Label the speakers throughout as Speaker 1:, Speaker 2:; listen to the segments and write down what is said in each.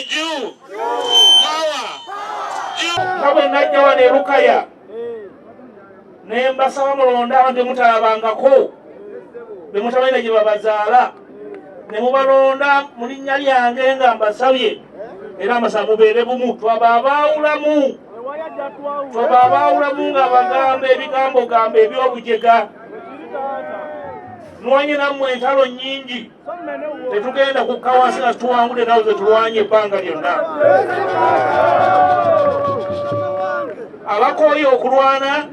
Speaker 1: Juu! Power! Juu!
Speaker 2: Nga bwe najja wano e Lukaya ne mbasaba mulonde abantu bemutalabangako be mutamanyi gye babazaala ne mubalonda mu linnya lyange nga mbasabye era mbasaba mubeere bumu twaba abaawulamu twaba abaawulamu nga bagamba ebigambo gamba eby'obujega nwanye nammwe entalo nnyingi tetugenda kukka wansi nga tuwangudde entalo ze tulwanye ebbanga lyonna. Abakooye okulwana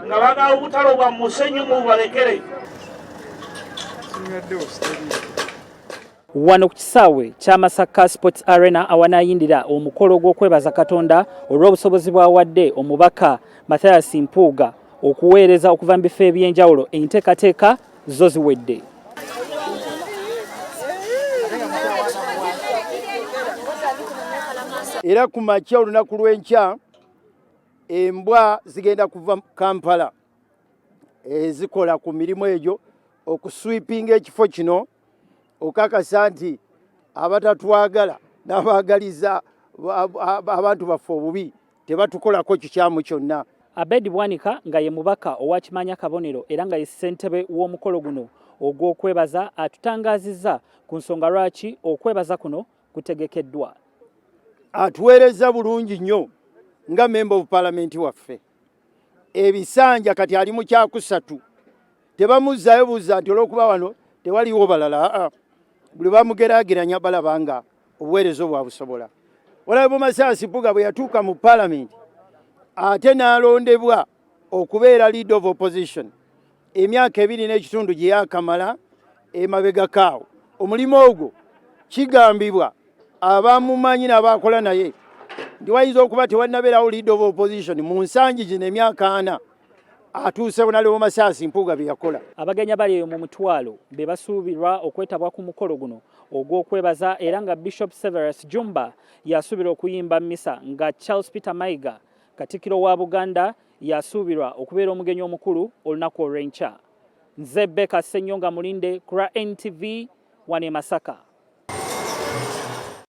Speaker 2: nga bagala obutalo bwa musenyu mubalekere.
Speaker 3: Wano ku kisaawe kya Masaka Sports Arena awanaayindira omukolo gw'okwebaza Katonda olw'obusobozi bw'awadde omubaka Mathias Mpuuga okuweereza okuva mu bifo eby'enjawulo, enteekateeka zo ziwedde.
Speaker 4: Era ku makya olunaku lw'enkya embwa zigenda kuva Kampala ezikola ku mirimu egyo okuswipinga ekifo kino okakasa nti abatatwagala n'abaagaliza abantu baffe obubi tebatukolako kikyamu kyonna.
Speaker 3: Abed Bwanika nga ye mubaka owa Kimanya Kabonero era nga ye ssentebe w'omukolo guno ogw'okwebaza atutangaazizza ku nsonga lwaki okwebaza kuno kutegekeddwa.
Speaker 4: Atuweerezza bulungi nnyo nga member of parliament waffe. Ebisanja kati ali mu kyakusatu, tebamuzzaayo buzza nti olw'okuba wano tewaliwo balala. Aa, buli bamugeraageranya balaba nga obuweereza obwo abusobola. Honorable Mathias Mpuuga bwe yatuuka mu parliament ate n'alondebwa okubeera leader of opposition emyaka ebiri n'ekitundu gye yakamala emabegako awo, omulimu ogwo kigambibwa abamumanyi n'abakola naye nti wayinza okuba tewannabeerawo leader of opposition mu nsangi gino emyaka 40 atuuse Honorable Mathias Mpuuga bye yakola.
Speaker 3: Abagenyi abali eyo mu mutwalo be basuubirwa okwetabwa ku mukolo guno ogw'okwebaza era nga Bishop Severus Jumba yasuubirwa okuyimba mmisa, nga Charles Peter Mayiga Katikkiro wa Buganda yasuubirwa okubeera omugenyi omukulu olunaku olw'enkya. Nze Beka Ssenyonga Mulinde ku lwa NTV wano e Masaka.